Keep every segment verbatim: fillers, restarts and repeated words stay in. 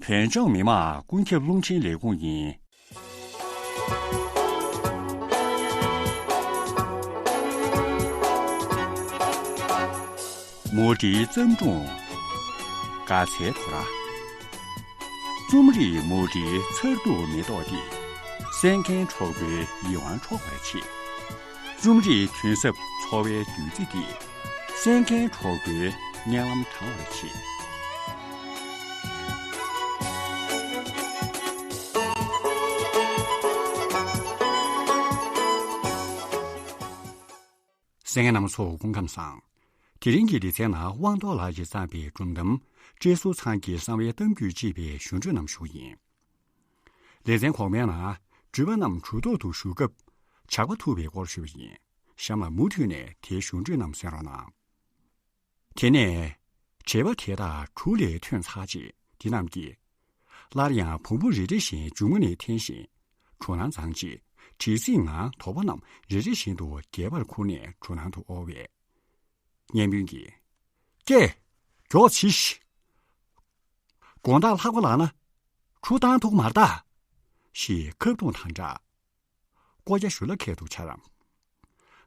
བོད་ལྗོངས་མི་དམངས་ཀུན་ཁྱབ་རླུང་འཕྲིན་ལས་ཁུངས་ཡིན། མུ་འབྲེལ་བརྩམས་སྒྲུང་། དགའ་ཚལ་དོ་ར། རྩོམ་རིག་མུ་འབྲེལ་མཚར་སྡུག་མེ་ཏོག་འདི། གསན་མཁན་གྲོགས་པོའི་ཡིད་དབང་འཕྲོག་པར་བྱེད། རྩོམ་རིག་དོན་ཟབ་འཚོ་བའི་བདུད་རྩི་འདི། གསན་མཁན་གྲོགས་པོའི་སྙན་ལམ་དྲང་བར་བྱེད། གསན་མཁན་རྣམ་པ་ཚོ་སྐུ་ཁམས་བཟང་། དེ་རིང་གི་ལེ་ཚན་ནང་དབང་རྡོར་ལགས་ཀྱིས་བརྩམས་པའི་སྒྲུང་གཏམ། བཀྲེས་ཟུར་ཚང་གི་གསང་བའི་གཏམ་རྒྱུད་ཅེས་པའི་གཞུང་འགྲོས་རྣམས་ཞུ་གི་ཡིན། ལེ་ཚན་གོང་མའི་ནང་འགྲུལ་པ་རྣམས་གྲུ་ཐོག་ཏུ་བཞུགས་སྐབས་ཇག་པ་ཐུག་པའི་སྐོར་ཞུས་པ་ཡིན། གཤམ་ལ་མུ་མཐུད་ནས་དེའི་གཞུང་འགྲོས་རྣམས་གསན་རོགས་གནང་། དེ་ནས་བྱེས་པ་དེ་དག་གྲུ་ལས་ཐོན་ཚར་རྗེས་དེ་རྣམས་ཀྱིས། སླར་ཡང་བོང་བུ་རེ་རེ་བཞིན་མཇུག་མ་ནས་འཐེན་བཞིན་གྲུ་ནང་འཛེགས་རྗེས། བྲེལ་ཟིང་ངང་དོགས་པ་རྣམས་རེ་རེ་བཞིན་དུ་རྒྱས་པར་ཁུར་ནས་གྲུ་ནང་དུ་དབོར་བས། གཉེན་སྤུན་གྱིས། ཀྱེ། མགྱོགས་བྱེད་ཤིག་དགོང་དག་ལྷག་པ་ལགས་ན། གྲུ་བཏང་ཐུབ་མ་རེད་ད། ཞེས་ཁ་རྡུང་དང་སྦྲགས། ཀོ་རྒྱ་ཞུ་ལ་ཁད་འདུག་ཆ་རམ།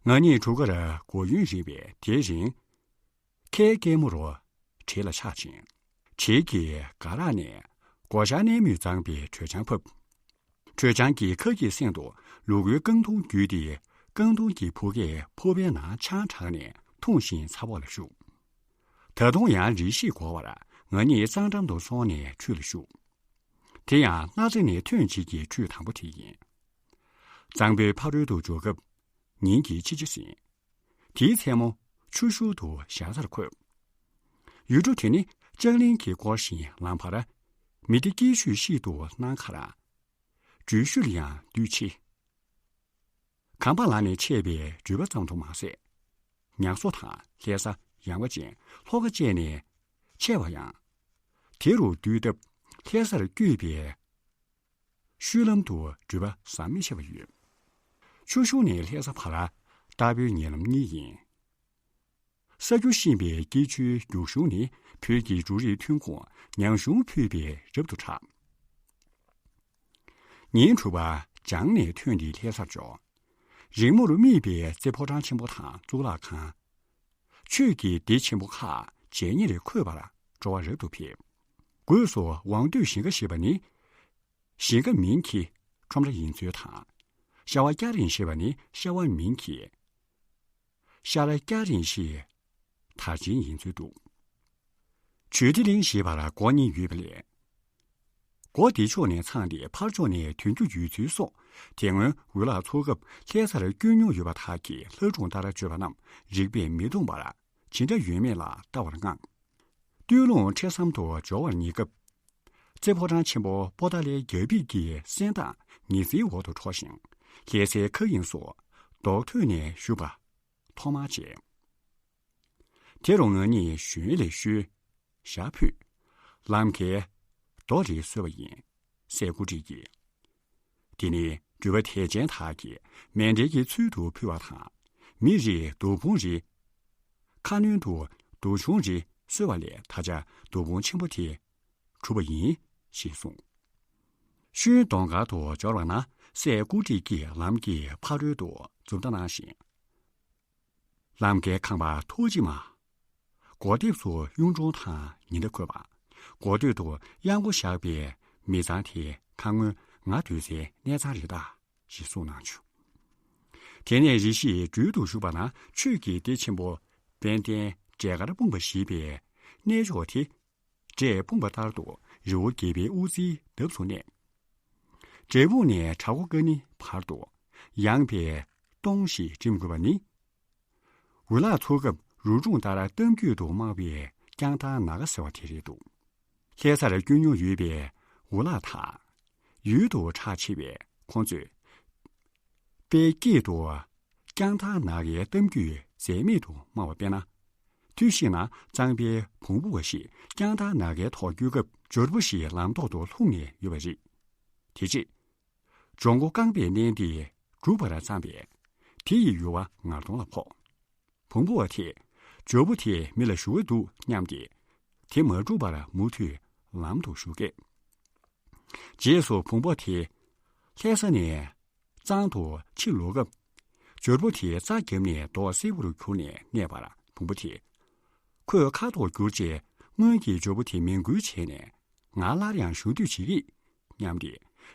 ང་གཉིས་གྲུ་ཁར་སྒོ་ཡོན་རིལ་བས་དེའི་རིང་། ཁའི་སྐྱེལ་མོ་རུ་བྲེལ་ལ་ཆགས་ཤིང་། བྱེས་ཀྱིས་དགའ་རག་ནས་སྒོ་ཞྭ་མནན་མུས་བརྫངས་པའི་དྲོད་ཆང་ཕབ། དྲོད་ཆང་གིས་ཁ་གི་གསེང་དུ་ལུ་གུའི་རྐང་འཐུང་བརྒྱུས་ཏེ། རྐང་འཐུང་གི་བུ་གས་ཕོར་པའི་ནང་ཆང་དྲངས་ནས་འཐུང་བཞིན་ཚ་བོག་ལ་བཞུགས། ད་དུང་ཡང་རེ་ཞིག་འགོར་བར་ང་གཉིས་གཙང་འགྲམ་དུ་སོང་ནས་ཁྲུས་ལ་ཞུགས། དེ་ཡང་སྣ་རྩེ་ནས་ཐོན་རྗེས་ཀྱི་ཁྲུས་དང་པོ་དེ་ཡིན། གཙང་པོའི་ཕ་རོལ་ཏུ་འབྱོར་སྐབས་ཉིན་གྱི་ཕྱེད་ཀ་ཟིན། དེའི་མཚན་མོ་ཆུ་ཤུལ་དུ་ཞག་ཚར་འཁོད། ཡུལ་གྲུ་དེ་ནི་ལྕགས་གླིང་གིས་བསྐོར་ཞིང་ལམ་བར་མི་སྡེ་སྐྱིད་ཤོས་ཤིག་ཏུ་སྣང་ཁ་ར། འགྲུལ་བཞུད་ལ་ཡང་འདུས་ཆེ། གམ་པ་ལ་ནས་ཆད་པའི་འགྲུལ་པ་ཙམ་དུ་མ་ཟད། ཉ་གསོ་དང་ལྷ་ས་ཡངས་པ་ཅན་ལྷོ་ཁ་བཅས་ནས་ཆད་པ་ཡང་། དེ་རུ་འདུས་སྟབས་ལྷ་སར་བསྐྱོད་པའི་ཤུལ་ལམ་དུ་འགྲུལ་པ་ཟམ་མི་ཆད་པ་ཡོད། ཆུ་ཤུར་ནས་ལྷ་ས་བར་རྟ་ཕོའི་ཉེ་ལམ་གཉིས་ཡིན། ས་རྒྱུ་ཤིང་པའི་སྐྱིད་ཆུའི་རྒྱུག་གཞུང་ནི་བོད་ཀྱི་འབྲུ་རིགས་ཐོན་ཁུངས་ཉང་གཞུང་ཕུད་པའི་རབ་ཏུ་གྲགས། ཉིན་དྲུག་པ་བྱང་ནས་ཐོན་ཏེ་ལྷ་སར་འབྱོར། རིང་མོར་དམིགས་པའི་རྩེ་ཕོ་བྲང་ཆེན་པོ་དང་གཙུག་ལག་ཁང་། ཆོས་ཀྱི་སྡེ་ཆེན་པོ་ཁག་རྗེས་སྙེགས་འཁོད་པར་སྤྲོ་བ་རབ་ཏུ་འཕེལ། སྒོས་སུ་ཝང་ཏུའུ་ཞིང་ཁ་ཞེས་པ་ནི། ཞིང་ཁ་མིང་གི་ཁྲོམ་ར་ཡིན་ཚུལ་དང་། ཤ་བ་སྐྱ་རེངས་ཞེས་པ་ནི་ཤ་བ་མིང་གི་ཤ་ར་སྐྱ་རེངས་ཞེས་དར་ཆེན་ཡིན་ཚུལ་འདུག་ཇོ་ཏི་གླིང་ཞེས་པར་སྒོ་གཉིས་ཡོད་པ་ལས། སྒོ་བདེ་ཕྱོགས་ནས་འཚངས་ཏེ་ཕར་ཕྱོགས་ནས་ཐོན་རྒྱུ་ཡོད་ཚུལ་སོགས། དེ་སྔོན་འུ་ལག་འཚོགས་སྐབས་ལྷ་སར་བསྐྱོད་མྱོང་ཡོད་པ་དག་གིས་ལྷ་སྒྲུང་ལྟར་བརྗོད་པ་རྣམས་རིགས་པས་མི་གཏོང་བར་ཇི་འདྲ་ཡོད་མེད་ལ་ལྟ་བར་མངགས། སྟོད་ལུང་ཁྲེ་ཟམ་དུ་འབྱོར་བར་ཉེ་སྐབས། རྩེ་ཕོ་བྲང་ཆེན་པོ་པོ་ཏཱ་ལའི་རྒྱ་ཕིབས་ཀྱི་སེང་སྟག་ཉི་ཟེར་འོག་ཏུ་འཕྲོ་ཞིང་ལྷ་སའི་མཁའ་དབྱིངས་སུ་རྡོག་ཐོན་ནས་བཞུགས་པ་ཐོག་མར་མཇལ། དེ་རུ་ང་གཉིས་ཞོན་ལས་ཤོར། ཞག་ཕུད། ལམ་ཁའི་རྡོ་རེ་གསོལ་བ་ཡིན། སྲས་སྐུ་བགྲེས་ཀྱིས། དེ་ནི་འགྲུལ་པ་དད་ཅན་དག་གིས་མཎྜལ་གྱི་ཚུལ་དུ་ཕུལ་བ་དང་། མི་རེས་དུག་ཕུང་རེ། ཁ་གནོན་དུ་དུག་ཆུང་རེ་གསོལ་བ་ལས་ད་ཆ་དུག་ཕུང་ཆེན་པོ་དེ་གྲུབ་པ་ཡིན་ཞེས་གསུངས། ཤུན་གདོང་དཀར་དུ་འབྱོར་བ་ན་སྲས་སྐུ་བགྲེས་ཀྱིས་ལམ་གྱི་ཕ་རོལ་ཏུ་འཛུབ་མདའ་གནང་ཞིང་། ལམ་ཁའི་ཁང་པ་ཐོག་གཅིག་མ། སྒོ་ལྡེབས་སུ་གཡུང་དྲུང་དང་ཉི་ཟླ་འཁོད་པ། སྒོ་སྟོད་དུ་གཡང་སྒོ་བཞག་པའི་མི་ཚང་དེ་ཁ་སྔོན་ང་སྡོད་སའི་གནས་ཚང་རེད་ད། ཞེས་གསུངས་གནང་བྱུང་། དེ་ནས་རེ་ཞིག་སྦྲུལ་དུ་ཞུགས་པ་ན་ཆོས་ཀྱི་སྡེ་ཆེན་པོ་དཔལ་ལྡན་འབྲས་དཀར་སྤུངས་པ་ཞེས་པའི་གནས་མཆོག་དེ། འབྲས་སྤུངས་པ་ལྟར་དུ་རི་བོ་དགེ་བའི་དབུ་རྩེའི་འདབས་སུ་གནས། འབྲས་སྤུངས་ནས་བྲག་འགོ་ཀ་ནི་བར་དུ་ཡངས་པའི་སྟོང་ཞེས་འགྲིམ་དགོས་པ་ནི། འུ་ལག་འཚོགས་སྐབས་རུ་སྒྲུང་ལྟར་གཏམ་རྒྱུད་དུ་སྨྲ་བའི་རྐྱང་ཐང་ནག་ག་ཟེར་བ་དེ་རེད་འདུག་ལྷ་སར་བསྐྱོད་མྱོང་ཡོད་པའི་འུ་ལག་དང་། ཡུལ་དུ་གྲགས་ཆེ་བའི་ཁོང་ཚོས། དཔལ་སྐྱིད་དུ་རྐྱང་ཐང་ནག་གའི་གཏམ་རྒྱུད་འཛད་མེད་དུ་སྨྲ་བ་དཔེར་ན། ཐུགས་ཤེས་ན་གཙང་པའི་བོང་བུ་བ་ཞིག་རྐྱང་ཐང་ནག་གའི་ཐོག་བསྐྱོད་སྐབས་འབྱོར་པ་ཞིག་ལམ་ཐོག་ཏུ་ལྷུང་ནས་ཡོད་པ་རེད། དེ་རྗེས། ཇོ་མགོ་རྐང་པས་མནན་ཏེ་སྒྲུག་པར་བརྩམས་པས། དེ་ཡི་ཡུ་བ་ངར་གདོང་ལ་ཕོག་བོང་བུ་བ་དེས་ཇོ་བོ་དེ་མི་ལ་ཞུ་གི་འདུག་སྙམ་སྟེ། དེ་མ་སྒྲུག་པར་མུ་མཐུད་ལམ་དུ་ཞུགས་སྐད། རྗེས་སུ་བོང་བུ་དེ་ལྷ་ས་ནས་གཙང་དུ་ཕྱིར་ལོག་སྐབས། ཇོར་བུ་དེ་རྩྭ་བརྒྱབ་ནས་མདོག་སེར་པོར་གྱུར་ནས་གནས་པར། བོང་བུ་དེས། ཁོས་ཁ་དོག་བསྒྱུར་རྗེས་སྔོན་གྱི་ཇོ་བོ་དེ་མིང་འགུལ་བྱས་ནས། ང་སླར་ཡང་ཞུ་འདོད་བྱེད་ཀྱིས་སྙམ་སྟེ།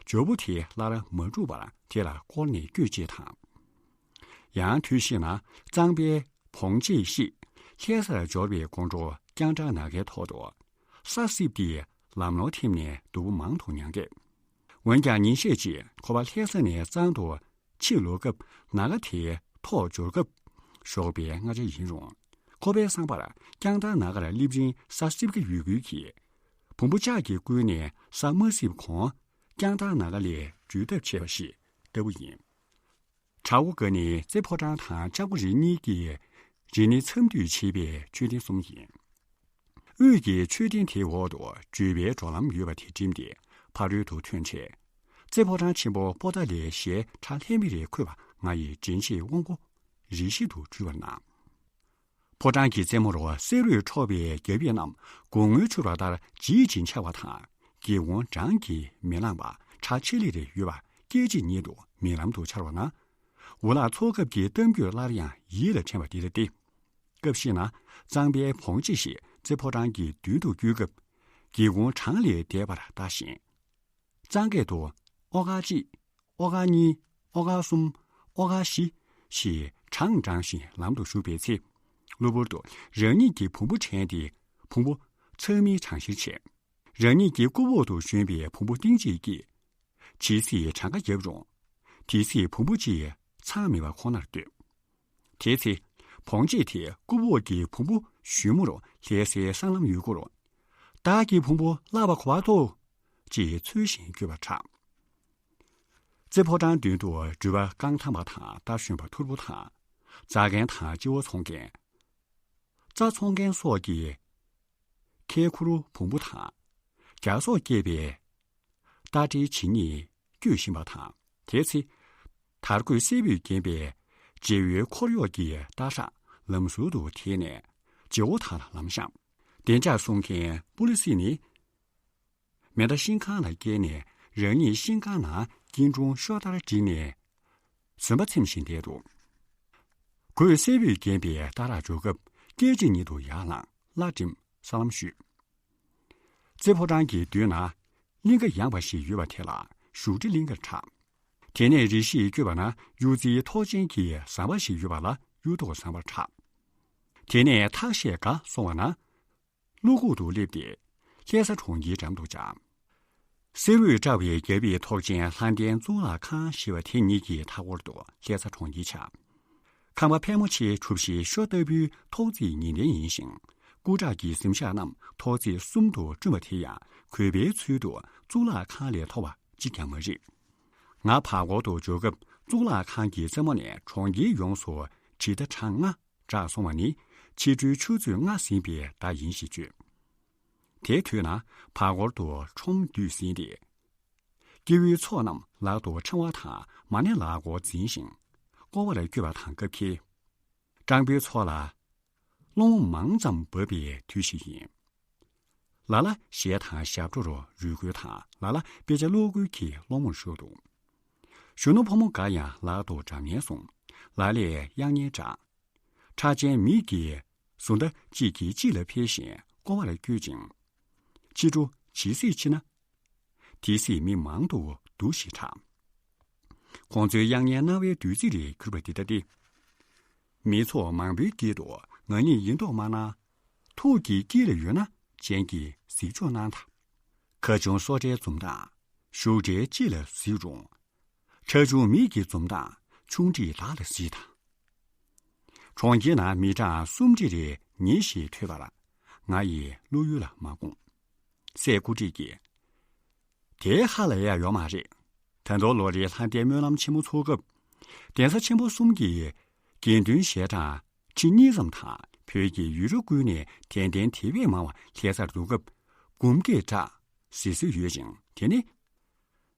ཇོ་བོ་དེ་སླར་མ་འཁྲུགས་པར་དེ་ལ་བསྐོར་ནས་བསྐྱོད་ཅེས་དང་། ཡང་དུས་ཤིག་ན་གཙང་པའི་བོང་རྗེ་ཞིག་ལྷ་སར་འབྱོར་བའི་དགོང་དྲོ་རྐྱང་བྲག་ནགས་ཁའི་ཐོག་ཏུ་ས་སྲིབ་སྟེ་ལམ་ནོར་ཐེབས་ནས་སྡུག་པོ་མང་དུ་མྱངས་སྐད། འོན་ཀྱང་ཉིན་ཤས་རྗེས་ཁོ་པ་ལྷ་ས་ནས་གཙང་དུ་ཕྱིར་ལོག་སྐབས་ནགས་ཁ་དེའི་ཐོག་འབྱོར་སྐབས་ཞོགས་པའི་སྔ་ཆར་ཡིན་རུང་། ཁོ་པའི་བསམ་པར་རྐྱང་བྲག་ནགས་ཁར་སླེབས་རིང་ས་སྲིབ་ཀྱི་ཡོད་ཁུལ་གྱིས། བོང་བུ་ལྕགས་ཀྱིས་བསྐུལ་ནས་ས་མ་སྲིབ་གོང་རྐྱང་བྲག་ནགས་ཁ་ལས་འགྲུལ་ཐབས་བྱས་པ་ཞིག་ལྟ་བུ་ཡིན། བྲག་འགོ་ག་ནི་རྩེ་ཕོ་བྲང་དང་ལྕགས་པོ་རི་གཉིས་ཀྱི་རི་ནི་མཚམས་སྡོད་བྱེད་པའི་མཆོད་རྟེན་གསུམ་ཡིན། དབུས་ཀྱི་མཆོད་རྟེན་དེའི་འོག་ཏུ་བརྗོད་པའི་གྲོགས་ལམ་ཡོད་པ་དེ་བསྒྲིམས་ཏེ་ཕ་རོལ་ཏུ་ཐོན་བྱས། རྩེ་ཕོ་བྲང་ཆེན་པོ་པོ་ཏཱ་ལའི་ཞལ་ཁྲ་ལྷད་མེད་རེ་འཁོད་པ་ང་ཡི་དྲིན་ཆེན་དབང་པོ་རེ་ཞིག་ཏུ་སྤྲུལ་བར་སྣང་། ཕོ་བྲང་གི་རྩེ་མོར་གསེར་འོད་འཕྲོ་བའི་རྒྱབ་ཡིག་རྣམས་སྒོ་ངའི་ཕྱུར་བ་ལྟར་བརྗིད་ཅིང་འཆར་བ་དང་། སྒེའུ་ཁུང་བྲང་གིས་མི་ལངས་པ་ཁྲ་ཆེ་ལེ་རེ་ཡོད་པ་སྐད་ཅིག་ཉིད་དུ་མིག་ལམ་དུ་འཆར་བ་ན། འུ་ལག་འཚོགས་སྐབས་ཀྱི་གཏམ་རྒྱུད་སླར་ཡང་ཡིད་ལ་དྲན་པ་འདི་ལྟ་སྟེ། སྐབས་ཤིག་ན་གཙང་པའི་བོང་རྗེ་ཞིག་རྩེ་ཕོ་བྲང་གི་མདུན་དུ་བསྐྱོད་སྐབས། སྒེའུ་ཁུང་བྲང་ལས་འདས་པར་ལྟ་ཞིང་། གཙང་སྐད་དུ་ཨོ་ཀ་གཅིག་ཨོ་ཀ་གཉིས། ཨོ་ཀ་གསུམ། ཨོ་ཀ་བཞི། ཞེས་བྲང་བྲང་བཞིན་ལམ་དུ་ཞུགས་པའི་ཚེ། གློ་བུར་དུ་རང་ཉིད་ཀྱི་བོང་བུ་དྲན་ཏེ། བོང་བུ་ཚང་མིན་གྲང་ཤེར་བྱས། རང་ཉིད་ཀྱི་སྐུ་འོག་ཏུ་བཞོན་པའི་བོང་བུ་ཏིང་ཅིག་སྐྱེས། ཇི་སྲིད་གྲངས་ཀ་བརྒྱབ་རུང་། དེ་སྲིད་བོང་བུ་གཅིག་མཚམས་མེད་པར་ཁོ་ནར་ལྟོས། དེའི་ཚེ། བོང་རྗེ་དེས་སྐུ་འོག་གི་བོང་བུ་གཞོན་མོར་ལྷ་སའི་སྲང་ལམ་ཡུལ་སྐོར། བདག་གི་བོང་བུ་བརླག་པ་ག་པར་འདུག་ཅེས་འཚོལ་ཞིང་བསྐྱོད་པར་གྲགས། རྩེ་ཕོ་བྲང་མདུན་དུ་འགྲུལ་པ་རྐང་ཐང་པ་དང་རྟ་ཞོན་པ་ཐོར་བུ་དང་། རྫ་མཁན་དང་སྤྱི་བོ་འཚོང་མཁན། རྩྭ་འཚོང་མཁན་སོགས་ཀྱིས། ཁལ་ཁུར་བོང་བུ་དང་། རྒྱ་སོག་སྐྱེས་པའི་རྟ་དྲེལ་ཇི་སྙེད་སྐྱོད་བཞིན་པ་དང་། དེའི་ཚེ། དར་གོས་སེར་པོས་བརྒྱན་པའི་བྱེའུའི་འཁོར་གཡོག་གི་རྟ་ཧྲག་ལམ་ཟུར་དུ་དེད་ནས་བྱེའུ་དག་ལ་ལམ་བཤམས། བདེ་འཇགས་སྲུང་མཁན་པུ་ལི་སི་ནི། མེ་མདའ་ཤིང་ཁང་ལ་བསྐྱལ་ནས་རང་ཉིད་ཤིང་ཁང་ནང་སྐྱིལ་ཀྲུང་ཤོ་ལྟར་བསྒྲིགས་ནས། ཟོན་པ་འཚེམ་བཞིན་བསྡད་འདུག་གོས་སེར་པོས་བརྒྱན་པའི་རྟ་ཧྲག་འགྲོ་སྐབས་སྐད་ཅིག་ཉིད་དུ་ཡར་ལངས་སླར་འགྲིམས་ས་ལམ་བཤུས། རྩེ་ཕོ་བྲང་གི་མདུན་ན་གླིང་ག་ཡངས་པ་ཞིག་ཡོད་པ་དེ་ལ་བཞུགས་ཁྲི་གླིང་གར་གྲགས། དེ་ནས་རི་བཞིར་བསྐྱོད་པ་ན་གཡུ་རྩེའི་ཐོག་ཆེན་གྱི་ཟམ་པ་ཞིག་ཡོད་པ་ལ་གཡུ་ཐོག་ཟམ་པར་གྲགས། དེ་ནས་ཐག་ཤད་ག་སོང་བ་ན། ཀླུ་གུར་དུ་སླེབས་ཏེ་ལྷ་ས་གྲོང་ཁྱེར་འགྲམ་དུ་བཅར། གསེར་འོད་བཀྲ་བའི་རྒྱབ་པའི་ཐོག་ཆེན་ལྷ་ལྡན་གཙུག་ལག་ཁང་ཞེས་པ་དེ་ཉིད་ཀྱི་མཐའ་སྐོར་དུ་ལྷ་ས་གྲོང་ཁྱེར་ཆགས། ཁང་པ་ཕལ་མོ་ཆེའི་གྲུ་བཞི་ཤོ་ལྟ་བུའི་ཐོག་བརྩེགས་ཉིན་ལྡན་ཡིན་ཞིང་། སྐུ་དྲག་གི་གཟིམ་ཤག་རྣམས་ཐོག་བརྩེགས་གསུམ་དུ་བསྐྲུན་པ་དེ་ཡང་གུས་པའི་ཚུལ་དུ་གཙུག་ལག་ཁང་ལས་མཐོ་བ་གཅིག་ཀྱང་མ་རེད། ང་བར་སྐོར་དུ་འབྱོར་སྐབས་གཙུག་ལག་ཁང་གི་རྩེ་མོ་ནས་གྲོང་ཁྱེར་ཡོངས་སུ་བྱེ་མདའ་གྲངས་ལྔ་གྲགས་སོང་བ་ནི་ཕྱི་དྲོའི་ཆུ་ཚོད་ལྔ་ཟིན་པའི་བརྡ་ཡིན་ཞེས་བརྗོད། དེའི་དུས་ན་བར་སྐོར་དུ་ཁྲོམ་བསྡུས་ཟིན་ཏེ། སྐྱེ་བོའི་ཚོགས་རྣམས་ལག་ཏུ་ཕྲེང་བ་དང་མ་ཎི་ལག་མགོར་འཛིན་ཞིང་བསྐོར་བར་བསྐྱོད་པ་དང་སྐབས་འཁེལ། སྤྲང་པོའི་ཚོགས་ལ་སློང་མོ་མང་ཙམ་འབབ་པའི་དུས་ཤིག་ཡིན། ལ་ལ་གཞས་དང་ཞབས་བྲོ་རུ་རུས་རྒོལ་དང་ལ་ལ་དཔེ་ཆ་ཀློག་ཀློག་གི་སློང་མོར་ཞུགས་འདུག་གཞོན་ནུ་ཕོ་མོ་འགའ་ཡང་ལག་ཏུ་སྒྲ་སྙན་བཟུང་། ལ་ལས་དབྱངས་སྙན་བསྒྲགས། ཁྲག་ཅན་མིག་གིས་གཟུགས་མདའ་གཅིག་གིས་གཅིག་ལ་འཕེན་ཞིང་བསྐོར་བར་བསྐྱོད་ཅིང་། ཕྱི་དྲོ་ཇི་སྲིད་ཕྱིན་ན། དེ་སྲིད་མི་མང་དུ་འདུ་ཞེས་གྲགས། ཁོང་ཚོའི་དབྱངས་སྙན་རྣ་བའི་བདུད་རྩི་རེ་གྱུར་པ་འདི་ལྟ་སྟེ། མི་ཚོགས་མང་པོའི་དཀྱིལ་དུ་ང་ཉིད་ཡིན་མདོག་དམར་ནག་ཐུགས་ཀྱི་དཀྱིལ་ལ་ཡོད་ན་སྤྱན་གྱིས་གཟིགས་ཆོག་གནང་དང་། ཁ་ཆུང་སོ་འདྲའི་འཛུམ་མདངས་གཞུ་འདྲའི་ལྕེ་ལ་གཟིགས་རུང་། ཁྲ་ཆུང་མིག་གི་འཛུམ་མདངས་ཆུང་འདྲིས་བདག་ལ་གཟིགས་དང་། གྲོང་ཁྱེར་ནང་མི་གྲངས་སུམ་ཁྲི་རེ་ཉེ་ཞིག་ཐོས་པར་ང་ཡི་བློ་ཡུལ་ལ་མ་དགོངས། སྲས་སྐུ་བགྲེས་ཀྱིས། དེ་ཧ་ལས་ཡ་ཡོད་མ་རེད། ད་དུང་ལོ་རེའི་ལྷ་ལྡན་སྨོན་ལམ་ཆེན་མོ་འཚོགས་སྐབས། གདན་ས་ཆེན་པོ་གསུམ་གྱི་དགེ་འདུན་ཞལ་གྲངས་ཁྲི་གཉིས་ཙམ་དང་བོད་ཀྱི་ཡུལ་གྲུ་ཀུན་ནས་དད་ལྡན་དེ་བས་མང་བ་ལྷ་སར་འདུག་སྐབས་འབུམ་སྐད་གྲགས་གཟིགས་སྲོལ་ཡོད་ཅིང་། དེ་ནི།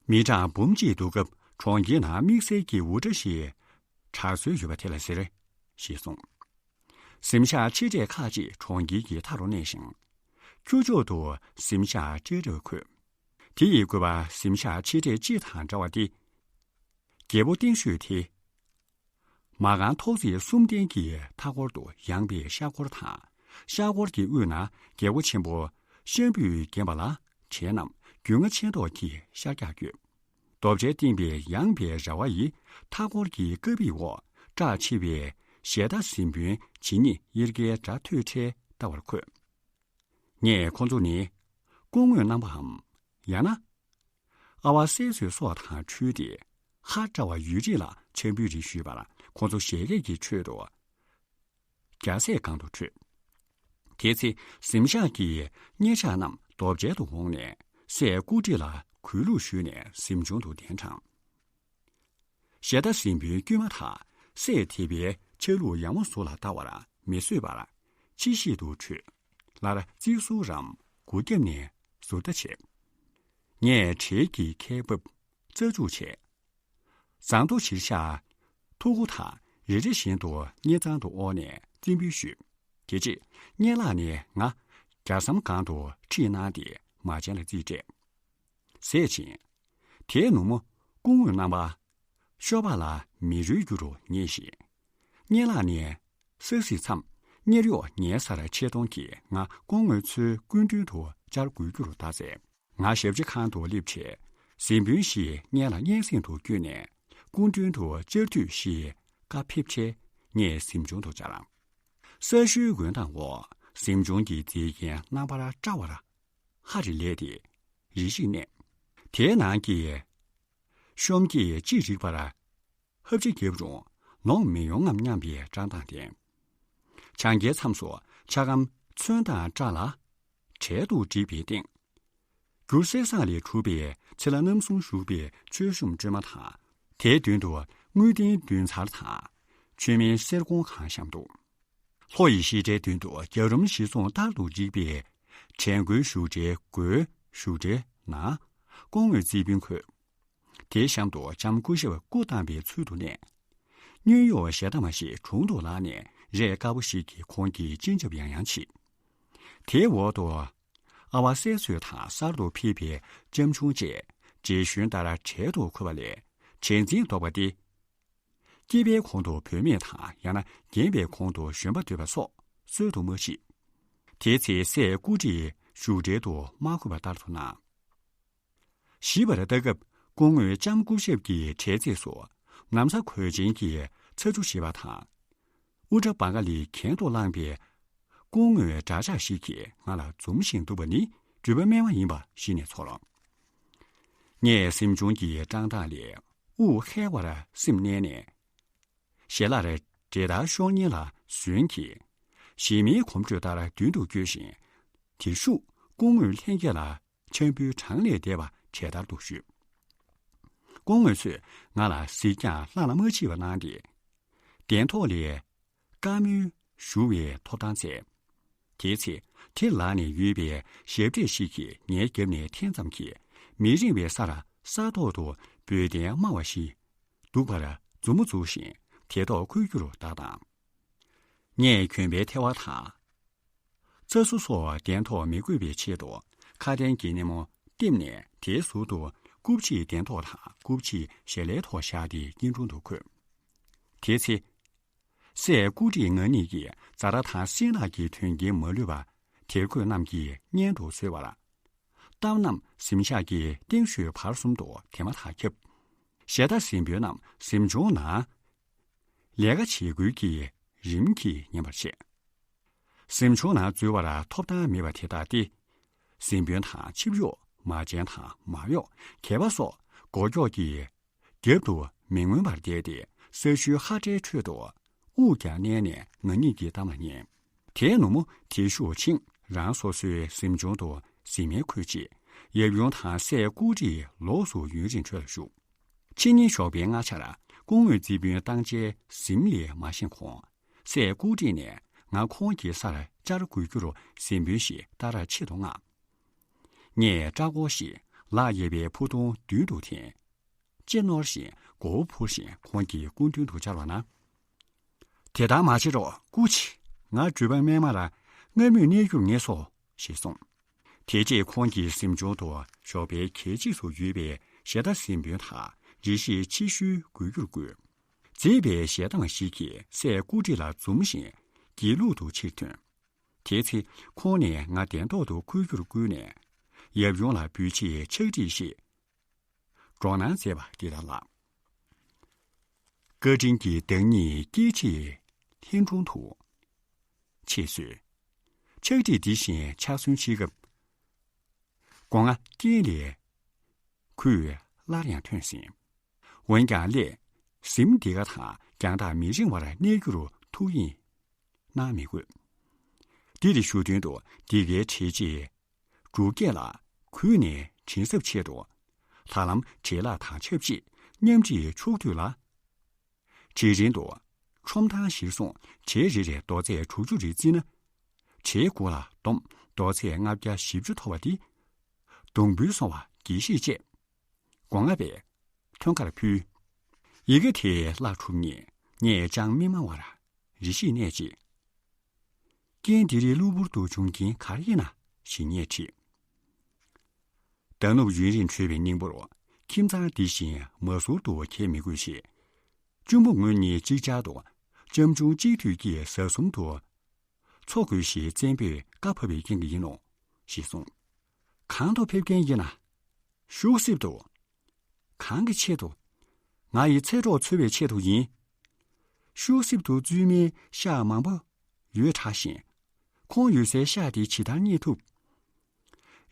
མི་གྲངས་འབུམ་གཅིག་འདུག་སྐབས་གྲོང་ཁྱེར་ནང་དམིགས་བསལ་གྱི་འུར་སྒྲ་ཞིག་གྲགས་སྲོལ་ཡོད་པ་དེ་ལ་ཟེར། ཞེས་གསུངས། གཟིམ་ཤག་ཆེ་གྲས་ཁག་ཅིག་གྲོང་ཁྱེར་གྱི་མཐའ་རུ་གནས་ཤིང་། ཁྱུ་མཆོག་ཏུ་གཟིམ་ཤག་སྤྲེལ་རབ་འཁོད། དེ་ཡི་བཀོད་པ་གཟིམ་ཤག་ཆེ་གྲས་གཅིག་དང་འདྲ་བ་སྟེ། རྒྱལ་པོ་བརྟན་ཤོས་དེ། མ་རྐང་ཐོག་བརྩེགས་གསུམ་ལྡན་གྱི་མཐའ་སྐོར་དུ་ཡངས་པའི་ཤར་སྐོར་དང་། ཤར་སྐོར་གྱི་དབུས་ན་རྒྱལ་པོ་ཆེན་པོ་ཤམ་བུས་བརྒྱན་པ་ལ། བྲེ་རྣམས་རྒྱུས་མངའ་ཆེ་མདོག་གི་ཤར་རྒྱག་ཡོད། རྡོ་བྲེ་བཏིང་པའི་ཡངས་པའི་ར་བ་ཡི་མཐའ་སྐོར་གྱི་ཀ་པའི་འོག་བཀྲག་ཆེ་བའི་ཞལ་ཏ་གཟིམ་དཔོན་ཇི་སྙེད་དབྱེར་སྐྱེས་སྒྲ་ཐོས་འཕྲལ་ལྟ་བར་འཁོད། ངས་ཁོ་ཚོ་ནི་སྐུ་དངོས་རྣམ་པའམ། ཡང་ན། ཨ་བ་སད་སོད་སོགས་དང་འཕྲུལ་ཏེ། ཧ་བཀྲ་བ་ཡུལ་རིས་ལ་འཆམ་པོའི་རིགས་ཞུས་པར་ཁོ་ཚོ་ཞལ་གྱིས་ཀྱི་ཁྲོད་དུ། རྒྱ་སྲས་སྒང་དུ་བྲོས། དེ་ཚེ་གཟིམ་ཤག་གི་སྙེ་ཆ་རྣམས་རྡོ་བཅལ་དུ་འོངས་ནས་སྲས་སྐུ་བགྲེས་ལ་གུས་ལུགས་ཞུས་ནས་གཟིམ་ཆུང་དུ་གདན་དྲངས། ཞལ་ཏ་གཟིམ་དཔོན་དཀྱུས་མ་དག་སྲས་དེ་པའི་ཆ་ལུགས་ཡག་མོ་ཟུར་ལ་ལྟ་བར་མི་བཟོད་པར་ཕྱི་བཤིག་ཏུ་བྲོས། སླར་རྩིག་ཟུར་རམ་སྒོ་རྒྱབ་ནས་ཟུར་ལྟ་བྱས། ངས་བྲེལ་གྱིས་ཁལ་འབབ་རྩ་འཇུག་བྱས། ཟངས་མདོག་ཕྱིར་བཞག་ཐུར་མགོ་དག་རེ་རེ་བཞིན་དུ་སྙེ་གཙང་དུ་དབོར་ནས་རྩིས་འབུལ་ཞུས། དེ་རྗེས་སྙེ་ལག་ནས་ང་རྒྱ་ཟམ་སྒང་དུ་ཁྲིད་གནང་སྟེ་མ་བྱན་ལ་རྩིས་སྤྲད། ཟས་བྱིན། དེའི་ནུབ་མོ་སྐུ་དངོས་རྣམ་པ། ཤོ་པ་ལ་མི་རུལ་རྒྱུ་རུ་ངེས་ཤིང་། སྙེ་ལག་ནས་ས་གཟིགས་མཚམས་གཉེར་གཡོག་ཉལ་སར་ཆེ་མཐོང་གིས་ང་སྐུ་དངོས་ཚོའི་སྐུ་མདུན་དུ་བཅར་དགོས་རྒྱུ་རུ་བརྡ་སྩལ། ང་ཞབས་ཕྱི་ཁང་དུ་སླེབས་བྱས་གཟིམ་དཔོན་ཞིག་སྔོན་ལ་སྙན་སེང་དུ་བསྐྱོན་ནས་སྐུ་མདུན་དུ་བཅར་འདོད་ཞེས་བཀའ་ཕེབས་བྱས་ངས་གཟིམ་ཆུང་དུ་བཅར། ས་གཞིའི་འོད་མདངས་འོག་གཟིམ་ཆུང་གི་མཛེས་རྒྱན་རྣམ་པར་བཀྲ་བར། ཧ་རེ་ལས་ཏེ་རེ་ཞིག་གནས། དེའི་ནང་གི་ཤོམ་གྱིས་ཅི་རིགས་པར་ཧབ་ཆ་བརྒྱབ་རུང་ལོང་མི་ཡོང་ངམ་སྙམ་པའི་བཀྲག་མདངས་ལྡན། བྱང་གི་མཚམས་སུ་ཆ་སྒམ་ཚོན་དང་སྐྲ་ལ་གྲལ་དུ་བསྒྲིགས་པའི་སྟེང་། གུར་གསེར་ཟངས་ལས་གྲུབ་པའི་ཚེ་ལྷ་རྣམ་གསུམ་བཞུགས་པའི་མཆོད་གཤོམ་སྤྲོས་མ་དང་། དེའི་མདུན་དུ་དངུལ་ལྡན་མདུན་ཚར་དང་། མཆོད་མེའི་གསེར་ཀོང་གང་བཤམས་འདུག་ལྷོ་ཡི་བཤད་གྲྭའི་མདུན་དུ་རྒྱ་རུམ་བཞི་ཚོང་ལྟར་དུ་བསྒྲིགས་པའི་བྲན་སྒོའི་བཞུགས་གྲལ་སྒོའི་བཞུགས་གྲལ་ནང་སྐུ་དངོས་རྩིས་དཔོན་འཁོད། དེའི་གཤམ་དུ་ལྕམ་སྐུ་ཞབས་སྐུ་བལྟམས་པའི་ཚུལ་དུ་གནས། སྨྱོན་གཡོག་ཞེ་དྲག་མ་ཞིག་དྲུང་དུ་ལངས་ནས་རས་དཀར་པོ་ཞིག་གིས་ཁོང་གི་སྤྱན་ཆབ་ཡང་ཡང་ཕྱེས། དེའི་འོག་ཏུ་ཨ་བ་སད་སོད་དང་གསར་དུ་ཕེབས་པའི་ལྕམ་ཆུང་བཅས་རྗེས་ཤུལ་ལྟར་གྲལ་དུ་འཁོད་པ་ལས་གྲལ་འཛིན་ལྡོག་པ་སྟེ། སྐྱེས་པའི་གོང་དུ་བུད་མེད་དང་ཡང་ན་རྒན་པའི་གོང་དུ་གཞོན་པ་སྡོད་པ་སོགས་སྲོལ་དུ་མ་མཆིས། དེའི་ཚེ་སྲས་སྐུ་བགྲེས་བཞུགས་གྲལ་དུ་མ་འཁོད་པ་ལྟར་དུ་སྣང་། བཞི་པར་ལྟ་སྐབས་སྐུ་དངོས་ལྕམ་སྐུ་ཞབས་ཀྱི་གྲལ་རྩེས་སུ་ན་བཟའ་གོས་ཅན་གྱི་ཚ་གྲུ་བཞེས་པ་དང་། དབུ་སྐྲ་བང་ག་ལི་གྱེན་དུ་བསླངས་པའི་སྐུ་དངོས་འདྲ་ཆགས་ཤིག་གིས་ང་ལ་འཛུམ་བཞིན་འདུག་པ་ནི་འགྲུལ་པ་སྨད་མ་ཡིན་པ་གཞི་ནས་ཚོར། ངས་གཟིམ་ཆུང་གི་བཀྲག་མདངས་ལས་དབུགས་ཧལ་བར་སེམས་མནན་ནས། ཞལ་ལག་རེ་འབྲས་དར་ཤོར་ཉེན་ལ་ཟོན་གྱིས། གཞན་མིའི་གོམ་བགྲོད་ལྟར་མདུན་དུ་བསྐྱོད་བཞིན། དེར་བཞུགས་སྐུ་དངོས་ལྷན་རྒྱས་ལ་འཆམ་པོའི་གྲངས་ལས་འདས་པ་གྲལ་བསྟར་དུ་ཞུས། སྐུ་དངོས་ཚོས་ང་ལ་གཟིགས་ཀྱང་ལྷང་ལ་མ་མཆིས་པ་གནང་སྟེ། གདན་ཐོག་ལས་བཀའ་མོལ་ཞུ་བའི་ཐོབ་ཐང་བསྩལ། དེའི་ཚེ་དེར་ལངས་ནས་ཡོད་པའི་ཞབས་གྲས་ཤིག་གིས་ངའི་རྒྱབ་ནས་འཐེན་ཙམ་གྱིས་མི་རིང་བའི་སར་ས་ཐོག་ཏུ་འབོལ་གདན་དམའ་བ་ཞིག་འདུག་པར་མཛུབ་མོ་འཛུགས་ཤིང་དེ་ཐོག་འཁོད་རྒྱུར་བརྡ་བཏང་། ངས་གྱོན་པའི་ཐལ་བ་དང་། རྩྭ་སོ་སོགས་གདན་ཐོག་མི་དགོས་པའི་ཆེད་དུ་ཁ་གདན་གྱི་སྣེ་མོ་བཏེགས་ནས་དེའི་ཟུར་དུ་སྐུ་ཕྱིའི་གདན་ཐོག་དང་སྐུ་ཕྱིའི་ཞལ་ལའི་ཐོག་བཞག་སྟེ་སྐྱིལ་ཀྲུང་དུ་འཁོད། དེའི་ཚེ། སྲས་སྐུ་བགྲེས་ང་གཉིས་ཀྱིས་ཛ་དྲག་དང་སྲིན་ལག་གི་དོན་རྐྱེན་མ་ལུས་པ་དེར་འཁོད་རྣམས་ཀྱིས་སྙན་དུ་གསོལ་བར། གཏམ་རྣམས་གཟིམ་ཤག་གི་སྟེང་ཤོད་བར་གསུམ་དུ་དེ་མ་ཐག་ཁྱབ། ཞལ་ཏ་གཟིམ་དཔོན་རྣམས་གཟིམ་ཆུང་ནང་ལས་ཀ་བྱེད་དགོས་ཀྱི་རིམ་གྱིས་ཉན་པར་བྱེད། གཟིམ་ཆུང་ནང་འཛུལ་བར་ཐོབ་ཐང་མེད་པ་དེ་དག་སྟེ། གཟིམ་དཔོན་དང་ཆིབས་གཡོག་མ་བྱན་དང་མ་གཡོག་གད་པ་སོགས་སྒོ་ཀྱོག་གིས་རྒྱབ་ཏུ་མི་མངོན་པར་བསྡད་དེ་ས་གཞིའི་ཧ་སྒྲའི་ཁྲོད་དུ་དབུགས་ཀྱང་མནན་ནས་ང་གཉིས་ཀྱི་གཏམ་ལ་ཉན། དེའི་ནུབ་མོ་དེ་ཤུགས་ཕྱིན་རང་སོ་སོའི་གཟིམ་ཆུང་དུ་གཟིམ་མལ་ཁུལ་རྗེས་ཡབ་ཡུམ་དང་སྲས་སྐུ་བགྲེས་ལོགས་སུ་ཡུན་རིང་འཕྲོ་ལ་བཞུགས། ཕྱི་ཉིན་ཞོགས་པའི་སྔ་ཆར་སྐུ་དངོས་རྩིས་དཔོན་བཏང་བྱའི་གཟིམ་ལས་མ་བཞེངས་གོང་། སྲས་སྐུ་བགྲེས་ནས་ང་ཁོང་གི་སར་བཅར་དགོས་རྒྱུར་གཟིམ་དཔོན་ཞིག་ལྟ་རར་ཆེད་དུ་མངགས། ངས་སྐྲ་སྐོར་ཞིག་ལག་གཡས་པའི་ཕུ་ཐུང་མདུན་དུ་འཐེན། ལྕེ་རྣོར་ཞིང་མགོ་བོ་འཕུར་བཞིན་ཁོང་གི་སྐུ་མདུན་དུ་བཅར་བ་ན། དེ་ལྟར་མ་བྱེད་རོགས་སྐུ་མཁྱེན། ང་འགྲུལ་པ་སྨད་མ་ལ་སྔ་མོས་གནས་རྒྱུར་ངེས་སོ་ཞེས་གསུངས། དེ་རྗེས་ཁོང་གི་གཟིམ་ཆུང་དུ་ཞོགས་པའི་གད་ཕྱིས་སུ་ཡོད་པའི་ཞལ་ཏ་གཟིམ་དཔོན་དང་རེ་ཞིག་ཕྱི་བཤོལ་དགོས་རྒྱུར་བསྐུལ། མཛེས་པའི་ཞལ་གདམས་ཤིག་གིས་སྲས་སྐུ་བགྲེས་ལ་འཛུམ་ཞིང་སྒྱིད་ལུག་ཏུ་ཕྱིར་ཐོན། དེ་ཚེ་ཁོང་ནས་ང་གདན་ཐོག་ཏུ་འཁོད་རྒྱུར་བསྐུལ་ནས། ཡབ་ཡུམ་ལ་འབུལ་ཆེད་ཕྱག་བྲིས་ཤིག། སྒྲོག་གནང་མཛད་པ་འདི་ལ་ལགས། བཀའ་དྲིན་གྱི་བདག་ཉིད་སྐྱེ་འཆི་ལྷན་དྲུང་དུ། ཅེས་གསོལ། ཕྱག་བྲིས་འདི་བཞིན་ཕྱག་སོན་བྱེད་སྐབས། སྒོ་ང་རྐྱེན་ལས་ཁོས་སླར་ཡང་ཐོན་ཟིན། འོན་ཀྱང་སླད་གཟིམ་འདི་ག་དང་རྒྱང་ཐག་མི་རིང་བར་གནས་རྒྱུར་ཐུགས་དབྱེ་གནང་མི་དགོས། འདིར་ཞུ་དོན་དུ་འདི་གའི་གྲས་རྗེས་འབྲུག་རྒྱས་ལ་གུས་ནས་དྲིན་གཟབ་ཆེད་དུ་ད་ལམ་བྲེལ་ལྷག་དང་ཆབས་ཅིག་མཉམ་ཁྲིད་ཆོག་དུས་ལ། གྲལ་རིང་དུ་ཁྲོམ་ཐང་གཞིར་བཟུང་གྲལ་རེ་རེར་རྡོ་ཚད་དྲུག་ཅུ་རེ་བརྩིས་ན། གྲལ་དགུ་ལ་བསྡོམས་རྡོ་ཚད་ལྔ་བརྒྱ་བཞི་བཅུ་མཐོ་བ་འདི། གདུང་འབུལ་སོང་བ་དགེ་བཤེས་བཅས་སྒོ་ང་པས་ཐོན་ཁར་ཕུལ། ཡི་གེ་དེ་བཀླགས་གྲུབ་ཉིན་ངས་ཅང་མི་སྨྲ་བར་རེ་ཞིག་གནས་རྗེས། རྐྱེན་འདི་རིགས་གློ་བུར་དུ་འབྱུང་རྐྱེན་ག་རེ་ཡིན་ན་ཞེས་ངས་དྲིས། མདའ་ནུབ་ཡུན་རིང་བྲོས་པའི་སྙིང་པོར་ཁྱིམ་ཚང་འདི་བཞིན་མ་ཟུར་དུ་འཁྱེར་མི་དགོས་ཞེས། གཅུང་པོ་ངོ་གཉིས་གཅིག་ཅར་དུ་ལྕམ་ཆུང་གཅིག་འདུས་ཀྱི་ཟ་ཟུམ་དུ་འཚོ་དགོས་ཞེས་བཙན་པོས་བཀའ་ཕབ་པའི་རྐྱེན་གྱིས་ཡིན་ནོ། ཞེས་གསུངས། གང་དུ་ཕེབས་མཁན་ཡིན་ན། ཤུག་སིབ་ཏུ། གང་གི་ཆེད་དུ། ང་ཡི་ཚེ་སྲོག་འཚོལ་བའི་ཆེད་དུ་ཡིན། ཤུག་སིབ་ཏུ་བཙུན་མའི་ཤག་མང་པོ་ཡོད་དྲགས་ཤིང་། ཁོང་ཡོད་སའི་ཤག་དེ་ཇི་ལྟར་རྙེད་ཐུབ།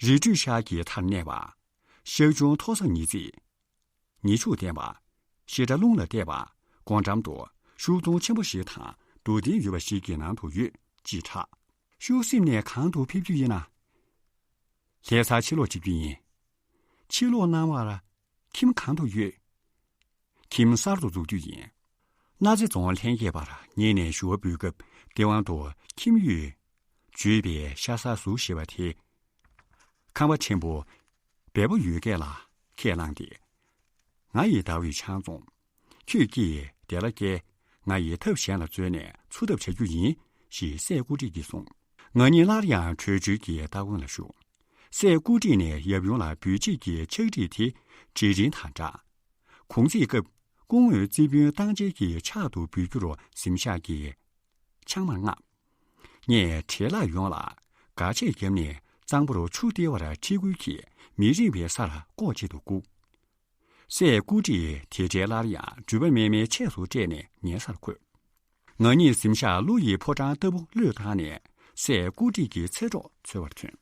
རི་ཁྲོད་ཤག་གི་མཐར་གནས་པ། ཤག་ཆུང་མཐོ་ས་ཉིས་བརྩེགས། ཉེ་ཕྱོགས་ལྡན་པ། བཤད་གྲྭ་རླུང་ལ་བལྟས་པ། སྒོ་འགྲམ་དུ་ཤུག་སྡོང་ཆེན་པོ་ཞིག་དང་རྡོ་ལྡིང་ཡོད་པ་ཞིག་གི་ནང་དུ་ཡོད་ཅེས་གྲགས། ཤུག་སིབ་ནས་གང་དུ་ཕེབས་རྒྱུ་ཡིན་ན། ལྷ་སར་ཕྱིར་ལོག་བྱེད་རྒྱུ་ཡིན། ཕྱིར་ལོག་གནང་བར་ཁྱིམ་གང་དུ་ཡོད། ཁྱིམ་གསར་དུ་འཛུགས་རྒྱུ་ཡིན། སྣ་རྩེ་རྫོང་ལྷན་རྒྱས་པར་ཉིན་ནས་ཞུ་བ་འབུལ་སྐབས་སྡེ་དབང་དུ་ཁྱིམ་ཡུལ་བརྗོད་པའི་ཤ་ཟ་ཟུག་ཞེས་པ་དེ། ཁང་པ་ཆེན་པོ་སྦས་པོ་ཡོད་སྐད་ལ་ཁས་བླངས་ཏེ། ང་ཡི་ཟླ་བའི་ཆང་འཛོམས། ཁྱོད་ཀྱིས་དེ་ལ་སྐྱེལ། ང་ཡིས་ཐབས་གཞན་ལ་བརྩོན་ནས་འཚོ་ཐབས་བྱ་རྒྱུ་ཡིན། ཞེས་སྲས་སྐུ་བགྲེས་ཀྱིས་གསུངས། ང་གཉིས་སླར་ཡང་བྲོས་བྱོལ་གྱི་སྟ་གོན་ལ་ཞུགས། སྲས་སྐུ་བགྲེས་ནས་ཡབ་ཡུམ་ལ་འབུལ་ཆེད་ཀྱི་ཕྱག་བྲིས་དེ་གྲལ་རིམ་དང་སྦྲགས། གུང་ཚིགས་སྐབས་སྐུ་ངོས་རྩིས་དཔོན་སྟངས་འཛིན་གྱི་ཕྱག་ཏུ་འབུལ་རྒྱུར་གཟིམ་ཤག་གི་ཕྱག་མར་མངགས། ངས་བྲེལ་ལྷག་ཡོངས་ལ་སྒ་ཆས་བརྒྱབ་ནས་གཙང་པོར་ཆུ་སྟེར་བར་ཁྲིད་སྐུལ་གྱིས་མི་རིང་བའི་སར་ལྐོག་གཅིག་ཏུ་བསྒུགས། སྲས་སྐུ་བགྲེས་དེ་འཕྲལ་སླར་ཡང་འགྲུལ་པ་མེད་མའི་ཆས་སུ་སྤྲས་ནས་ངའི་སར་འཁོད། ང་གཉིས་གཟིམ་ཤག་ཀླུ་ཡི་ཕོ་བྲང་ལྟ་བུ་བློས་བཏང་ནས་སྲས་སྐུ་བགྲེས་ཀྱི་ཚེ་སྲོག་འཚོལ་བར་ཐོན།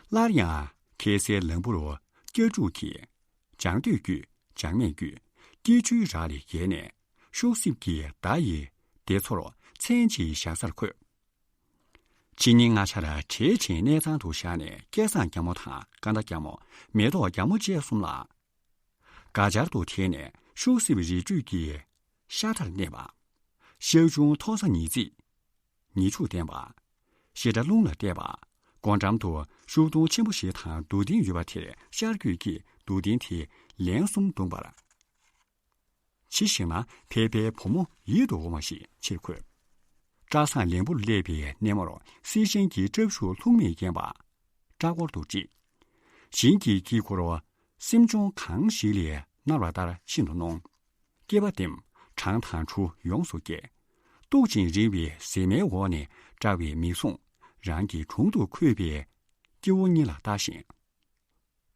སླར་ཡང་ཁ་སའི་ལམ་བུར་སྐྱ་ཕྲུག་གིས་ལྗང་སྟོད་བརྒྱུད་ལྗང་སྨད་བརྒྱུད་སྐྱིད་ཆུའི་ར་ལས་བརྒལ་ནས་ཤུག་སིབ་ཀྱི་མདའ་ཡི་སྡེ་ཚོར་མཚན་གཅིག་བཞག་སར་འཁོད། ཕྱི་ཉིན་སྔ་ཆར་བྲེལ་ཆེན་གནས་ཚང་དུ་བཞག་ནས་སྐལ་བཟང་རྒྱ་མོ་དང་ཀ་མདའ་རྒྱ་མོ། མེ་ཏོག་རྒྱ་མོ་བཅས་གསུམ་ལ། སྒ་ཆར་དུ་དེད་ནས་ཤུག་སིབ་རི་ཁྲོད་ཀྱི་ཤག་ཁྲར་གནས་པ། ཤག་ཆུང་མཐོ་ས་ཉིས་བརྩེགས། ཉེ་ཕྱོགས་ལྡན་པ། བཤད་གྲྭ་རླུང་ལ་བལྟས་པ། སྒོ་འགྲམ་དུ་ཤུག་སྡོང་ཆེན་པོ་ཞིག་དང་རྡོ་ལྡིང་ཡོད་པ་དེར་ཤར་བསྐྱོད་ཀྱིས་རྡོ་ལྡིང་དེ་ལན་གསུམ་བརྡུངས་པར། ཕྱི་ཞིག་ན་ཕལ་པའི་བུ་མོ་ཡིད་དུ་འོང་བ་ཞིག་ཕྱིར་འཁོད། བཀྲ་བཟང་ལན་བུར་སླེབས་པའི་སྣེ་མོར་གསེར་ཞེན་གྱི་སྲབ་ཞུགས་ལྷུང་མེད་བརྒྱན་པ། སྐྲ་ཀོར་དུ་བཀྲིས། ཞིང་གི་དཀྱིལ་འཁོར་སེམས་ཆུང་གང་ཞིག་ལས་མནར་བ་ལྟར་ཤིན་ཏུ་རྣོ། སྐེད་པ་ལྡེམ། བྲང་དང་གྲུ་ཡོངས་སུ་བཀལ། སྟུག་ཅིང་རིང་བའི་གཟེབ་མའི་འོག་ནས་བཀྲ་བའི་མིག་ཟུང་རང་གི་དྲུང་དུ་འཁོད་པའི་སྐྱེ་བོ་གཉིས་ལ་ལྟ་ཞིང་།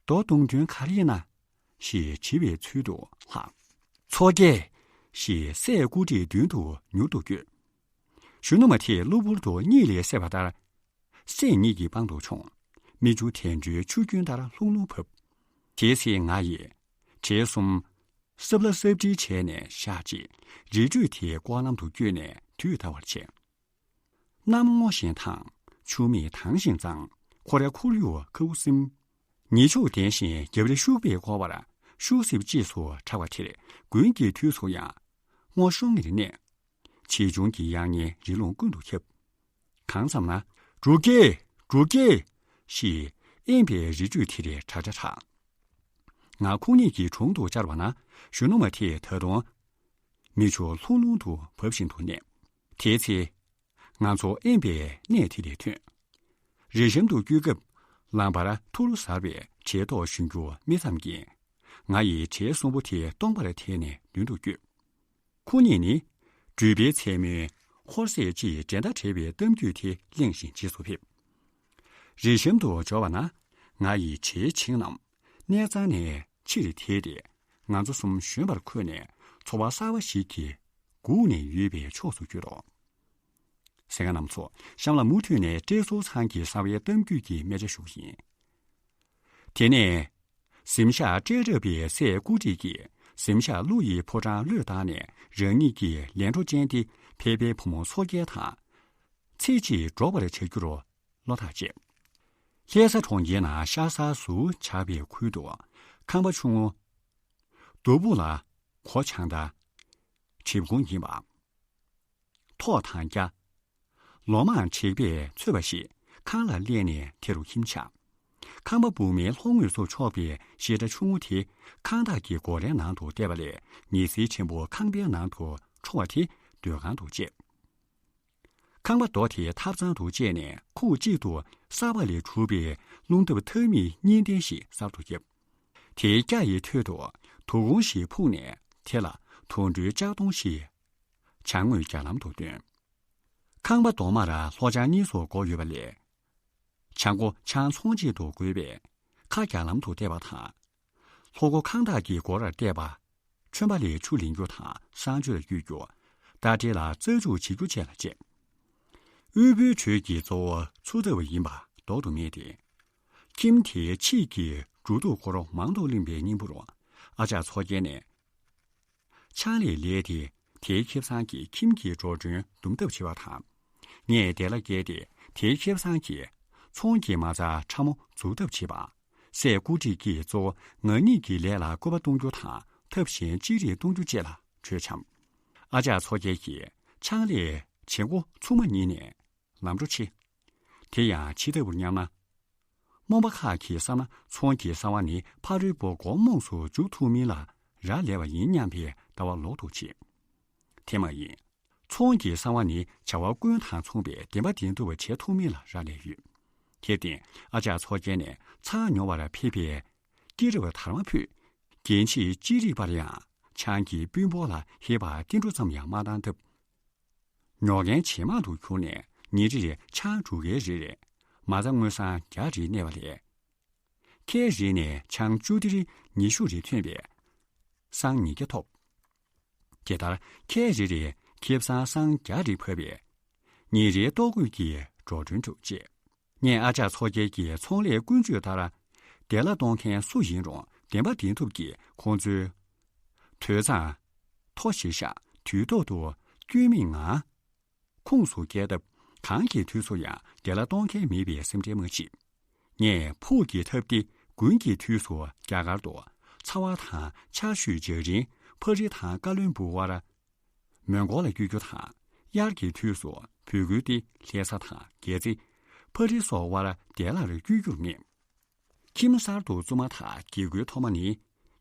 རྡོ་བརྡུང་དོན་ག་རེ་ཡིན་ན། ཞེས་དྲི་བའི་ཚུལ་དུ་ལྷགས། མཚོ་རྒྱལ། ཞེས་སྲས་སྐུ་བགྲེས་མདུན་དུ་མྱུར་དུ་བསྐྱོད། གཞོན་ནུ་མ་དེས་གློ་བུར་དུ་གཉིད་ལས་སད་པ་ལྟར། སྲས་གཉིས་ཀྱི་པང་དུ་མཆོངས། མིག་ཆུ་དལ་འགྲོའི་ཆུ་རྒྱུན་ལྟར་ལྷུང་ལྷུང་བབས། དེའི་ཚེ་ང་ཡིས་གྲལ་གསུམ་སྲབ་ལ་སྲབ་སྒྲིལ་བྱས་ནས་བཞག་རྗེས་རི་ཁྲོད་དེའི་ལྐོག་ལམ་དུ་བསྐྱོད་ནས་དུས་འདའ་བར་བྱས། གནམ་སྔོ་ཞིང་ཐང་། ཆུ་མིག་དྭངས་ཤིང་གཙང་། ཁོ་རའི་ཁོར་ཡུག་ཁ་བུ་སིམ། ཉེ་ཕྱོགས་ལྡན་ཞིང་རྒྱབ་རི་ཤུག་པས་བསྐོར་བར་ཤུག་སིབ་ཅེས་སུ་གྲགས་པ་དེར་དགུན་གྱི་དུས་སུ་ཡང་སྔོ་ཤོང་ངེར་གནས། བྱེ་ཆུང་གི་དབྱངས་སྙན་རི་ལུང་ཀུན་ཏུ་ཁྱབ། གང་འཚམ་ན། འབྲུག་རྒྱལ། འབྲུག་རྒྱལ། ཞེས་དབེན་པའི་རི་ཁྲོད་དེ་རེ་གྲགས་གྲགས་གྲགས། ང་ཁོང་གཉིས་ཀྱི་དྲུང་དུ་བཅར་བ་ན་གཞོན་ནུ་མ་དེས་ད་དུང་མིག་ཆུ་ལྷུང་ལྷུང་དུ་འབབ་བཞིན་དུ་གནས། དེའི་ཚེ། ང་ཚོ་དབེན་པའི་གནས་དེ་ལས་ཐོན། རི་གཤམ་དུ་བསྐྱོད་སྐབས། ལམ་བར་ཐུར་ཟར་བའི་བྲེ་ཐོག་ཞོན་རྒྱུ་མིག་ཙམ་གྱིས། ང་ཡི་བྲེ་གསུམ་པོ་དེ་སྟོང་པར་ཐལ་ནས་མདུན་དུ་བསྐྱོད། ཁོ་གཉིས་ནི། འགྲུལ་པའི་མཚན་མོའི་ཧོར་སྲས་ཀྱི་འགྲན་ཟླ་བྲལ་བའི་གཏམ་རྒྱུད་དེ་གླེང་བཞིན་རྗེས་སུ་ཕེབས། རི་གཤམ་དུ་འབྱོར་བ་ན། ང་ཡི་བྲེའི་བྱིངས་རྣམས་གནས་གཙང་ནས་ཕྱིར་དེད་དེ། ང་ཚོ་གསུམ་བཞོན་པར་འཁོད་ནས། ཚོར་བ་གསར་བ་ཞིག་གིས་སྒུག་ནས་ཡོད་པའི་ཕྱོགས་སུ་བསྐྱོད་དོ། གསན་མཁན་རྣམ་ཚོ། གཤམ་ལ་མུ་མཐུད་ནས་བཀྲས་ཟུར་ཚང་གི་གསང་བའི་གཏམ་རྒྱུད་ཀྱི་སྨད་ཆ་ཞུ་གི་ཡིན། དེ་ནས། གཟིམ་ཤག་སྤྲད་རབས་པའི་སྲས་སྐུ་བགྲེས་ཀྱིས་གཟིམ་ཤག་ཀླུ་ཡི་ཕོ་བྲང་བློས་བཏང་ནས། རང་ཉིད་ཀྱི་ལས་འཕྲོ་ཅན་ཏེ་ཕལ་པའི་བུ་མོ་མཚོ་རྒྱལ་དང་ཚེ་གཅིག་འགྲོགས་པར་བྱ་རྒྱུར་བློ་ཐག་བཅད། ལྷ་ས་གྲོང་ཁྱེར་ནང་ཤར་ས་སུ་བྱ་བའི་ཁུལ་དུ་ཁང་པ་ཆུང་ངུ་རྡོ་སྦུག་ལ་སྒོ་བྱང་ད་གྲིབ་གུང་ཡིན་པ། ཐོག་དང་རྒྱ། ལོ་མང་དྲེགས་པས་ཚོས་པ་ཞིག་ཁང་ལ་སླེབས་ནས་དེ་རུ་ཁྱིམ་ཆགས། ཁང་པ་སྦུག་མའི་ལྷོ་ངོས་སུ་ཕྱོགས་པའི་བཤད་གྲྭ་ཆུང་ངུ་དེ་ཁང་བདག་གི་སྒོ་རའི་ནང་དུ་བལྟས་པ་ལས། ཉི་ཟེར་ཆེན་པོ་ཁང་པའི་ནང་དུ་འཕྲོ་བ་དེ་སྡོད་ཁང་དུ་བཅད། ཁང་པ་རྡོ་དེ་ཐབ་ཚང་དུ་བཅད་ནས། ཁུག་གཅིག་ཏུ་གསར་པ་ལས་གྲུབ་པའི་རླུང་ཐབ་ཐག་མིག་གཉིས་ལྡན་ཞིག་གསར་དུ་བརྒྱབ། དེའི་རྒྱ་ཡི་ཐོད་དུ་དུག་ཀོང་ཞིག་ཕུག་ནས། དེ་ལ་དུག་སྦྲུལ་ལྕགས་གདོང་ཞིག་བྱང་ངོས་རྒྱ་ལམ་དུ་བཏོན། ཁང་པ་རྡོག་མར་ལྷོ་བྱང་གཉིས་སུ་བགོས་ཡོད་པ་ལས། བྱང་སྒོ་བྱང་ཚོང་བྱེད་དུ་བགོས་པས་ཁ་རྒྱ་ལམ་དུ་བལྟས་པ་དང་། ལྷོ་སྒོ་ཁང་བདག་གི་སྒོ་རར་བལྟས་པ། མཆོད་པ་ལས་ཆུ་ལེན་རྒྱུ་དང་གསང་སྤྱོད་ལ་བསྐྱོད་རྒྱུ། རྟ་དྲེལ་ལ་རྩྭ་འཇུག་བྱེད་རྒྱུ་བཅས་ལ་བཅད། དབུལ་པོའི་གྲོས་ཀྱི་གཙོ་བོ་ཚུར་འཐབ་པ་ཡིན་པ་ལྡོག་ཏུ་མེད་དེ། ཁྱིམ་དེའི་ཕྱིས་ཀྱི་འགྲོ་འདུག་སྐོར་མང་དུ་གླེང་བའི་སྙིང་པོར། ཨ་ཅག་མཚོ་རྒྱལ་ནས། ཆང་ལས་ལས་ཏེ་དེའི་ཁེ་བཟང་གིས་ཁྱིམ་གྱི་འགྲོ་གྲོན་སྡུམ་ཐབས་བྱེད་པ་དང་། ངས་དེ་ལ་བརྒལ་ཏེ་དེའི་ཁེ་བཟང་གིས་ཚོང་གི་མ་རྩ་ཕྲ་མོ་འཛུགས་ཐབས་བྱེད་པ། སྲས་སྐུ་བགྲེས་ཀྱིས་གཙོ་བོ་ང་གཉིས་ཀྱི་ལས་ལ་སྐུལ་པ་གཏོང་རྒྱུ་དང་ཐབས་གཞན་ཅི་རིགས་གཏོང་རྒྱུ་བཅས་ལ་གྲོས་འཆམ། ཨ་ཅག་མཚོ་རྒྱལ་གྱིས་ཆང་ལས་བྱེད་སྒོ་ཚུགས་མ་ཉིད་ནས། ལམ་འགྲོ་ཆེ། དེ་ཡང་ཕྱི་ལྟ་བུར་སྙམ་ན། རྨོངས་པ་ཁག་གིས་བསམ་ན་ཚོང་གི་གསང་བ་ནི་ཕ་རོལ་པོ་མགོ་རྨོངས་སུ་འཇུག་ཐུབ་མིན་ལ་རག་ལས་པ་ཡིན་སྙམ་པའི་ལྟ་བ་ལོག་ཏུ་ཕྱེ། དེ་མ་ཡིན། ཚོང་གི་གསང་བ་ནི་བྱ་བ་ཀུན་དང་མཚུངས་པའི་བདེན་པ་བདེན་ཐུབ་པ་བྱེད་ཐུབ་མིན་ལ་རག་ལས་ཡོད། དེར་བརྟེན་ཨ་ཅག་མཚོ་རྒྱལ་ནས་ཚང་ཉོ་བར་ཕེབས་པའི་སྐྱེས་རབས་དར་མ་ཕུད། རྒན་བྱིས་ཅི་རིགས་པར་ཡང་ཆང་གི་དཔོན་པོ་ལ་ཧེ་བག་ཏིལ་འབྲུ་ཙམ་ཡང་མ་བཏང་སྟབས། ཉོ་མཁན་ཇེ་མང་དུ་གྱུར་ནས་ཉིན་རེར་ཆང་དྲུག་ཀའི་རེ་རེ། མ་རྩ་དངུལ་སྲང་བརྒྱ་རེ་གནས་པ་ལས། ཁལ་རེ་ནས་ཆང་བཅུ་ཏིར་ཉི་ཤུ་རེ་ཐོན་པས། སྲང་ཉིས་བརྒྱ་ཐོབ། དེ་ལྟར་ཁལ་རེ་རེ་ཁེ་བཟང་སྲང་བརྒྱ་རེ་བབས་པས། ཉིན་རེའི་ལྟོ་གོས་ཀྱི་འགྲོ་གྲོན་གྲུབ་ཅེས། ངས་ཨ་ཅག་མཚོ་རྒྱལ་གྱི་ཚོང་ལས་ཀུན་སྤྱོད་ལྟར། བདེ་བླག་གཏོང་མཁན་སུ་ཡིན་རུང་བདེན་པ་བདེན་ཐུབ་ཀྱིས་ཁོང་ཚོའི་དུད་ཚང་། མཐོ་ཞེ་ཤ་དུས་ཐོག་ཏུ་སྐྱོན་མེད་ངང་ཁུངས་སུ་བསྐྱལ་སྟབས། གང་གི་དུས་སུ་ཡང་བདེ་བླག་གཏོང་མཁན་མེད་པའི་སེམས་ཁྲལ་མ་མཆིས། ངས་ཕུགས་ཀྱི་ཐབས་ཏེ་དགུན་གྱི་དུས་སུ་རྒྱ་གར་དུ་ཚ་བ་དང་ཆར་ཞོད་འཇགས་རིང་ཕ་རི་དང་ཀ་ལོན་སྦུག་དབར་མོན་གྷོ་ལ་བསྐྱོད་རྒྱུ་དང་། དབྱར་གྱི་དུས་སུ་བོད་ཁུལ་ཏེ་ལྷ་ས་དང་རྒྱལ་རྩེ། ཕ་རི་སོགས་དབར་བདེ་བླག་བསྐྱོད་རྒྱུར་ངེས། ཁྱིམ་གསར་དུ་བཙུགས་མ་ཐག་གྱེས་ཁུལ་ཐོག་མ་ནི་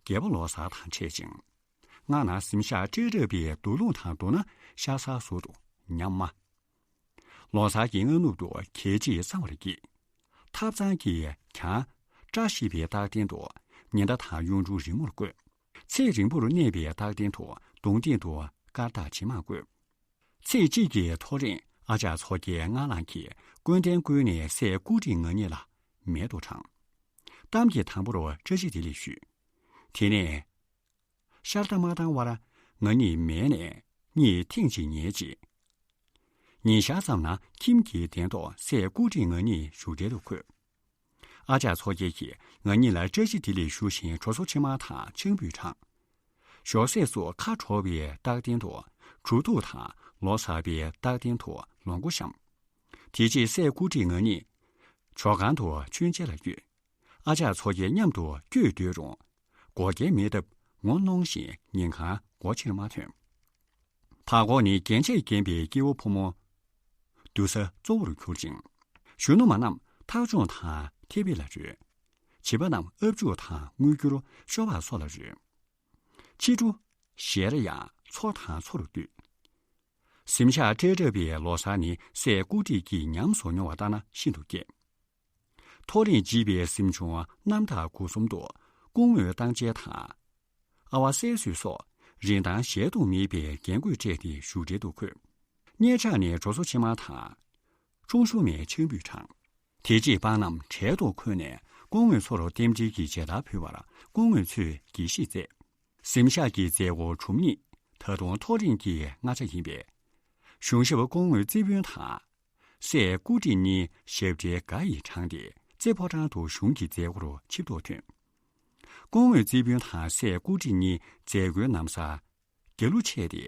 རྒྱལ་པོ་ལོ་གསར་དང་འཕྲད་ཅིང་། སྔ་ན་གཟིམ་ཤག་སྤྲད་རབས་པའི་དུག་རླུང་དང་བསྡུར་ན་ཤ་ཚ་ཟུར་དུ་ཉམས་དམའ། ལོ་གསར་གྱི་སྔ་ནུབ་ཏུ་གད་ཕྱིས་གཙང་བར་བསྐྱེད། ཐབ་ཚང་གི་གྱང་བཀྲ་ཤིས་པའི་རྟགས་སྟེང་དུ་ཉི་ཟླ་དང་གཡུང་དྲུང་རི་མོར་བཀོད། ཚེས་རིང་པོར་གནས་པའི་རྟགས་སྟེང་དུ་གདུང་སྟེང་དུ་སྐར་རྟགས་ཇེ་མང་བཀོད། ཚེས་གཅིག་གི་ཐོ་རེངས་ཨ་ཅག་མཚོ་རྒྱལ་སྔ་ལངས་ཀྱིས་སྐུ་རྟེན་བསྐུལ་ནས་སྲས་སྐུ་བགྲེས་ང་གཉིས་ལ་མལ་དུ་དྲངས། གཏམ་གྱི་དང་པོར་བཀྲ་ཤིས་བདེ་ལེགས་ཞུས། དེ་ནས། ཤར་ཟླ་མ་བཏང་བར་ང་གཉིས་མལ་ནས་གཉིད་ཐེངས་གཅིག་ཉལ་རྗེས། ཉིན་ཤར་ཙམ་ན་ཁྱིམ་གྱི་གདན་ཐོག་སྲས་སྐུ་བགྲེས་ང་གཉིས་བཞུགས་གྲལ་དུ་འཁོད། ཨ་ཅག་མཚོ་རྒྱལ་གྱིས་ང་གཉིས་ལ་བཀྲ་ཤིས་བདེ་ལེགས་ཞུ་བཞིན་གྲོ་སོ་ཕྱེ་མར་དང་ཆང་ཕུད་དྲངས། ཞོགས་ཟས་སུ་ཁ་དྲོ་བའི་རྟགས་སྟེང་དུ་གྲོ་ཐུག་དང་ལོ་གསར་པའི་རྟགས་སྟེང་དུ་ལོ་མགོ་བཤམས། དེ་རྗེས་སྲས་སྐུ་བགྲེས་ང་གཉིས་ཇོ་ཁང་དུ་མཆོད་མཇལ་ལ་བསྐྱོད། ཨ་ཅག་མཚོ་རྒྱལ་མཉམ་དུ་བསྐྱོད་འདོད་རུང་། འགོག་རྐྱེན་མེད་སྟབས་ངོ་གནོང་བཞིན་ཉིན་གང་སྒོ་ཕྱིར་མ་ཐོན། བར་སྐོར་ནི་རྒྱན་ཆས་བརྒྱན་པའི་སྐྱེ་བོ་ཕོ་མོ་འདུ་ས་གཙོ་བོར་གྱུར་ཅིང་། གཞོན་ནུ་མ་རྣམས་ཐག་ཆོང་དང་ཐེ་བེ་ལ་རོལ། བྱིས་པ་རྣམས་ཨབ་ཅུག་དང་དངུལ་སྐྱུར་ཤོ་བག་སོགས་ལ་རོལ། ཕྱི་དྲོ་ཞལ་ཡང་མཚོ་དང་མཚོ་རུ་བསྡུས། གཟིམ་ཤག་སྤྲད་རབས་པའི་ལོ་གསར་ནི་སྲས་སྐུ་བགྲེས་ཀྱིས་ཉམས་སུ་མྱོང་བ་ལྟར་ན་ཤིན་ཏུ་རྒྱས། ཐོ་རེངས་བརྗིད་པའི་གཟིམ་ཆུང་གནམ་ཐག་སྒོ་གསུམ་དུ་སྐུ་ངོ་བཏང་འཇལ་དང་། ཨ་བ་སྲས་གསོལ་སོགས་རིན་ཐང་གཞལ་དུ་མེད་པའི་རྒྱན་གོས་སྤྲས་ཏེ་བཞུགས་གྲལ་དུ་འཁོད། སྙེ་བྲག་ནས་གྲོ་སོ་ཕྱེ་མར་དང་། ཁྲུང་ཞུ་མའི་ཆང་ཕུད་དྲངས། དེ་རྗེས་འབངས་རྣམས་གྲལ་དུ་འཁོད་ནས་སྐུ་ངོ་ཚོར་རྟེན་འབྲེལ་གྱི་མཇལ་དར་ཕུལ་བར་སྐུ་ངོ་ཚོས་དགྱེས་བཞེས་མཛད། གཟིམ་ཤག་གི་མཛད་སྒོ་གྲུབ་བརྙེས་ད་དུང་ཐོ་རེངས་ཀྱི་སྔ་ཆ་ཡིན་པས། གཞུང་ཞབས་སྐུ་ངོ་རྩིས་དཔོན་དང་། སྲས་སྐུ་བགྲེས་གཉིས་ཞབས་གྲལ་འགའ་ཡིས་དྲངས་ཏེ་རྩེ་ཕོ་བྲང་དུ་གཞུང་གི་མཛད་སྒོར་ཆིབས་ཐོག་ཐོན། སྐུ་ངོ་རྩིས་དཔོན་དང་སྲས་སྐུ་བགྲེས་གཉིས་མཛད་སྒོའི་ན་བཟའ་རྒྱ་ལུ་ཆད་དེ།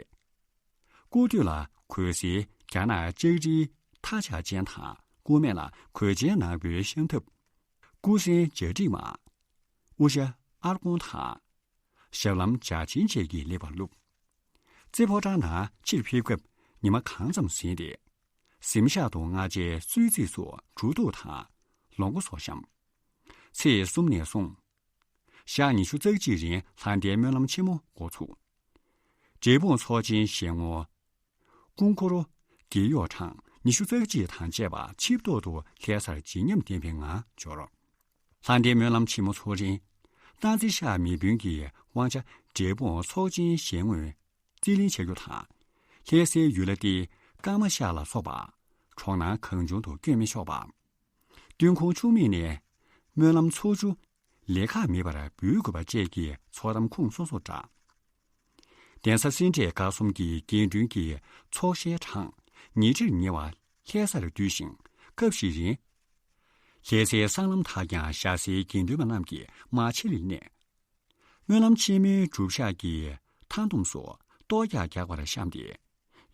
སྐུ་སྟོད་ལ་གོས་སེར་རྒྱ་ནག་ལྕགས་རིའི་མཐའ་ལྕགས་ཅན་དང་། སྐུ་སྨད་ལ་གོས་ཆེན་ནག་པོའི་ཤམ་ཐབས། སྐུ་སེང་བྱ་སྒྲིག་མ། དབུ་ཞྭ་ཨར་ཀོང་དང་། ཞབས་ལྷམ་འཇའ་ཆེན་བཅས་ཀྱིས་ལེགས་པར་བཀླུབས། རྩེ་ཕོ་བྲང་ནང་ཕྱིར་ཕེབས་སྐབས་ཉི་མ་གང་ཙམ་ཟིན་ཏེ། གཟིམ་ཤག་ཏུ་སྔ་ཕྱིའི་གསོལ་ཚིགས་སུ་གྲུ་གཏུག་དང་ལོངས་སྐུ་སོགས་བཤམས། ཚེས་གསུམ་ནས་བཟུང་། ཞག་ཉི་ཤུ་རྩ་གཅིག་རིང་ལྷ་ལྡན་སྨོན་ལམ་ཆེན་མོ་འགོ་ཚུགས། འབྲས་སྤུངས་ཚོགས་ཆེན་ཞལ་ངོ་། སྐུ་འཁོར་རྒྱལ་གཡོག་གྲངས་ཉི་ཤུ་རྩ་གཅིག་དང་བཅས་པ་ཆིབས་ཐོག་ཏུ་ལྷ་སར་བརྗིད་ཉམས་ལྡན་པའི་ངང་འབྱོར། ལྷ་ལྡན་སྨོན་ལམ་ཆེན་མོ་ཚོགས་རིང་། སྟག་རྩེ་ཤར་མི་དཔོན་གྱི་དབང་ཆ་འབྲས་སྤུངས་ཚོགས་ཆེན་ཞལ་ངོས་རྩིས་ལེན་བྱ་རྒྱུ་དང་། ལྷ་སའི་ཡུལ་ལྷ་སྡེ་ཀརྨ་ཤ་ལ་སོགས་པ་གྲོང་ནང་གང་བྱུང་དུ་བསྐྱོད་མི་ཆོག་པ། སྟོན་ཁོང་ཆུང་མིང་ནས་སྨོན་ལམ་ཚོགས་ཆུ་ལེགས་ཁག་མེད་པར་འབུལ་དགོས་པ་བཅས་ཀྱི་ཚོགས་རམས་ཁུངས་སོ་སོར་བསྒྲགས། གདན་ས་སེ་འབྲས་དགའ་གསུམ་གྱི་དགེ་འདུན་གྱི་ཚོགས་ཞལ་གྲངས་ཉིས་ཁྲིར་ཉེ་བ་ལྷ་སར་བསྡུས་ཤིང་སྐབས་ཤིག་རིང་། ལྷ་སའི་སྲང་ལམ་དག་ཀྱང་ཞྭ་སེར་དགེ་འདུན་པ་རྣམས་ཀྱིས་མར་ཕྱི་ལ་གནས། སྨོན་ལམ་ཆེན་མོའི་སྒྲུབ་ཞག་གི་མཐའ་བསྡོམས་སུ་གཏོར་རྒྱག་རྒྱག་པར་བཤམས་ཏེ།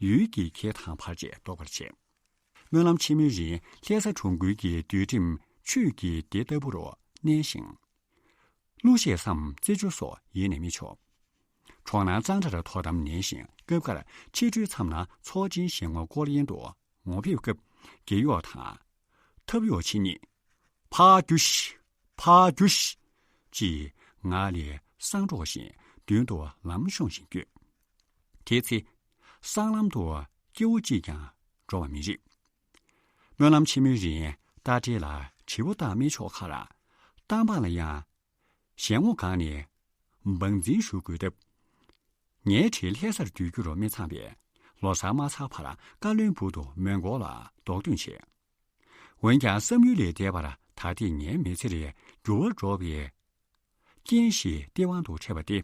ཡུལ་གྱི་ཁྱེར་དང་ཕར་ཆེར་ལྡོག་པར་བྱས། སྨོན་ལམ་ཆེན་མོའི་རིང་ལྷ་ས་གྲོང་ཁུལ་གྱི་འདུལ་ཁྲིམས་ཆོས་ཀྱི་སྡེ་ལྟ་བུར་གནས་ཤིང་། གླུ་གཞས་སམ་རྩེད་འཇོ་སོགས་ཡེ་ནས་མི་ཆོག་གྲོང་ནང་གཙང་སྦྲར་དོ་དམ་ནན་ཞིང་སྐབས་འགར་ཕྱི་དྲོའི་མཚམས་ན་ཚོགས་ཆེན་ཞལ་ངོ་སྐོར་གཡེང་དུ་ངོ་ཕེབས་སྐབས་རྒྱལ་གཡོག་དང་། ཐབ་གཡོག་ཕྱེད་གཉིས། ཕར་རྒྱུགས་ཤིག་ཕར་རྒྱུགས་ཤིག་ཅེས་ངག་ལས་བསང་སྒྲོགས་བཞིན་མདུན་དུ་ལམ་ཤོང་བཞིན་བསྐྱོད། དེ་ཚེ་སྲང་ལམ་དུ་སྐྱེ་བོ་གཅིག་ཀྱང་འགྲོ་བ་མི་རིགས། སྨོན་ལམ་ཆེན་མོའི་རིང་རྟ་དྲེལ་ལ་དྲིལ་བུ་བཏགས་མི་ཆོག་ཁར། གཏམ་པ་ལ་ཡང་ཞལ་ངོ་སྒང་ནས་བང་འཛིན་ཞུ་དགོས་སྟབས། ངའི་དྲེལ་ལྷ་སར་སྡོད་རྒྱུར་མི་ཚང་བས་ལོ་གསར་མ་ཚར་བར་བཀའ་བློན་སྦུག་ཏུ་མོན་གྷོ་ལ་ལྡོག་ཐོན་བྱས། འོན་ཀྱང་བསམ་ཡུལ་ལས་འདས་པར་ད་ཐེངས་ངའི་མི་ཚེར་འགྱུར་བ་འགྲོ་བའི་རྐྱེན་ཞིག་སྟེས་དབང་དུ་འཕྲད་པ་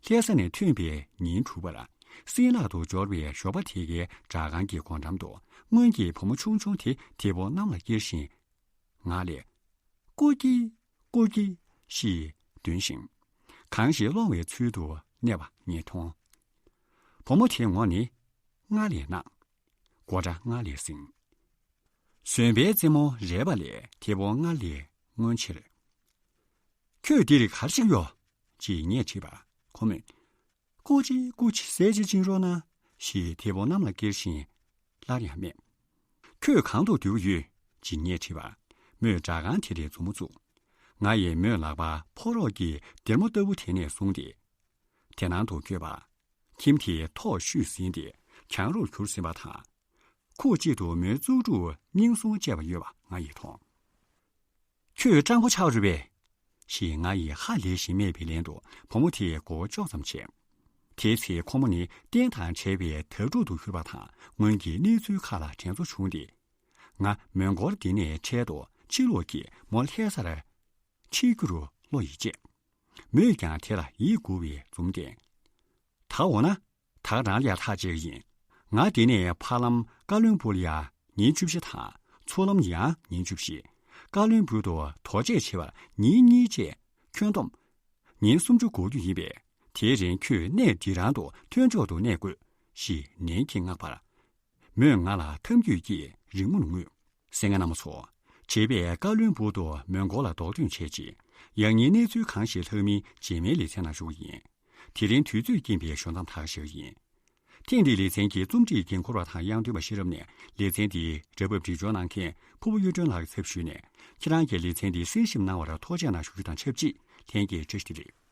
སྟེ། ལྷ་ས་ནས་ཐོན་པའི་ཉིན་དྲུག་པར་སྲིན་ལག་ཏུ་འབྱོར་བའི་ཞོགས་པ་དེ་གའི་སྦྲག་ཁང་གི་སྒོ་འགྲམ་དུ་སྔོན་གྱི་བུ་མོ་ཆུང་ཆུང་དེ་དེ་བོ་གནམ་ལ་བསྐྱལ་ཞིང་ངག་ལས། སྐུ་སྐྱེ། སྐུ་སྐྱེ་ཞེས་འདོན་ཞིང་། གང་ཞིག་སློང་བའི་ཚུལ་དུ་གནས་པ་ངས་མཐོང་། བུ་མོ་དེའི་ངོ་ནི་ང་ལས་གནག་མགོ་སྐྲ་ང་ལས་སེང་། ཟོན་པའི་རྩེ་མོ་རལ་པ་ལས་དེ་བོ་ང་ལས་སྔོན་ཆེར། ཁྱོད་འདིར་ག་རེ་བྱེད་ཀྱི་ཡོད་ཅེས་ངས་དྲིས་པར་ཁོ་མོས། སྐུ་མཁྱེན། སྐུ་མཁྱེན། ཟས་ཅིག་བྱིན་རོགས་གནང་ཞེས་དེ་བོ་གནམ་ལ་བསྐྱལ་ཞིང་སླར་ཡང་སྨྲས། ཁྱོད་གང་དུ་སྡོད་ཀྱི་ཡོད་ཅེས་ངས་དྲིས་པར། མོས་སྦྲག་ཁང་དེ་ལས་མཛུབ་མོ་བཙུགས། ང་ཡིས་མོའི་ལག་པ་ཕོ་རོག་གི་སྡེར་མོ་ལྟ་བུ་དེ་ནས་བཟུང་སྟེ། དེ་ནང་དུ་བསྐྱོད་པ། ཁྱིམ་དེའི་ཐོག་བཤུད་ཟིན་ཏེ་གྱང་རུར་གྱུར་ཟིན་པ་དང་། ཁུག་ཅིག་ཏུ་མོའི་བཙུགས་ཕྲུག་སྙིང་སྲུང་བཅས་པ་ཡོད་པ་ང་ཡིས་མཐོང་། ཁྱོད་སྤྲང་པོ་ཆགས་རེད་པས། ཞེས་ང་ཡིས་ཧ་ལས་ཤིང་སྨྲས་པའི་ལན་དུ་བུ་མོ་དེས་མགོ་བོ་ཅོག་ཙམ་བྱས། དེའི་ཚེ་ཁོ་མོ་ནི་རྟེན་དང་བྲལ་བའི་དྭ་ཕྲུག་ཏུ་གྱུར་པ་དང་སྔོན་གྱི་གནས་ཚུལ་ཁག་ལ་དྲན་གསོ་བྱུང་སྟེ། ང་མོན་གྷོར་འདི་ནས་འཕྲལ་དུ་ཕྱིར་ལོག་གིས་མོ་ལྷ་སར་ཁྲིད་རྒྱུར་བློ་ཡིས་བཅད། མོས་ཀྱང་དེ་ལ་ཡིད་མགུ་བའི་འཛུམ་བསྟན། ད་འོ་ན། ད་རང་ལ་ཡ་ཐག་བཅད་ཀྱི་ཡིན། ང་འདི་ནས་ཕར་ལམ་ཀ་བློན་སྦུག་ལ་ཡ་ཉིན་བཅུ་བཞི་དང་ཚུར་ལམ་ཡང་ཉིན་བཅུ་བཞི། ཀ་བློན་སྦུག་ཏུ་དོགས་དཔྱད་བྱེད་པར་ཉིན་གཉིས་བཅས་ཁྱོན་བསྡོམས་ཉིན་སུམ་ཅུ་འགོར་རྒྱུ་ཡིན་པས། དེའི་རིང་ཁྱོད་གནས་འདི་རང་དུ་མཐུན་ཕྱོགས་སུ་གནས་དགོས་ཞེས་ནན་གྱིས་མངགས་པར། མོས་ང་ལ་ཐབས་འགྱོད་ཀྱིས་རིང་མོར་ངུས། གསན་མཁན་རྣམ་པ་ཚོ། བྱེས་པས་བཀའ་བློན་སྦུག་ཏུ་མོན་གྷོ་ལ་ལྡོག་ཐོན་བྱས་རྗེས། ཡང་སྙིང་གནས་ཚུལ་གང་ཞིག་ལྷག་མིན་རྗེས་མའི་ལེ་ཚན་ནང་ཞུ་གི་ཡིན། དེ་རིང་དུས་ཚོད་རྐྱེན་པས་ཞུ་མཚམས་ཐག་བཞག་གི་ཡིན། ཐེངས་འདིའི་ལེ་ཚན་གྱི་རྩོམ་སྒྲིག་འགན་འཁུར་བ་དང་དབྱངས་འདོན་པ་ཤེས་རབ་ནས་ལེ་ཚན་འདིའི་སྒྲ་ཕབ་སྒྲིག་སྦྱོར་གནང་མཁན་ཕུར་བུ་གཡུ་སྒྲོན་ལགས་ཀྱི་ཚབ་ཞུས་ནས། ཁྱེད་རང་གིས་ལེ་ཚན་འདི་གསན་ཞིབ་གནང་བར་ཐུགས་རྗེ་གནང་ཞུ་རྒྱུ་དང་ཆབས་ཅིག་ལྷན་རྒྱས་བཀྲ་ཤིས་བདེ་ལེགས།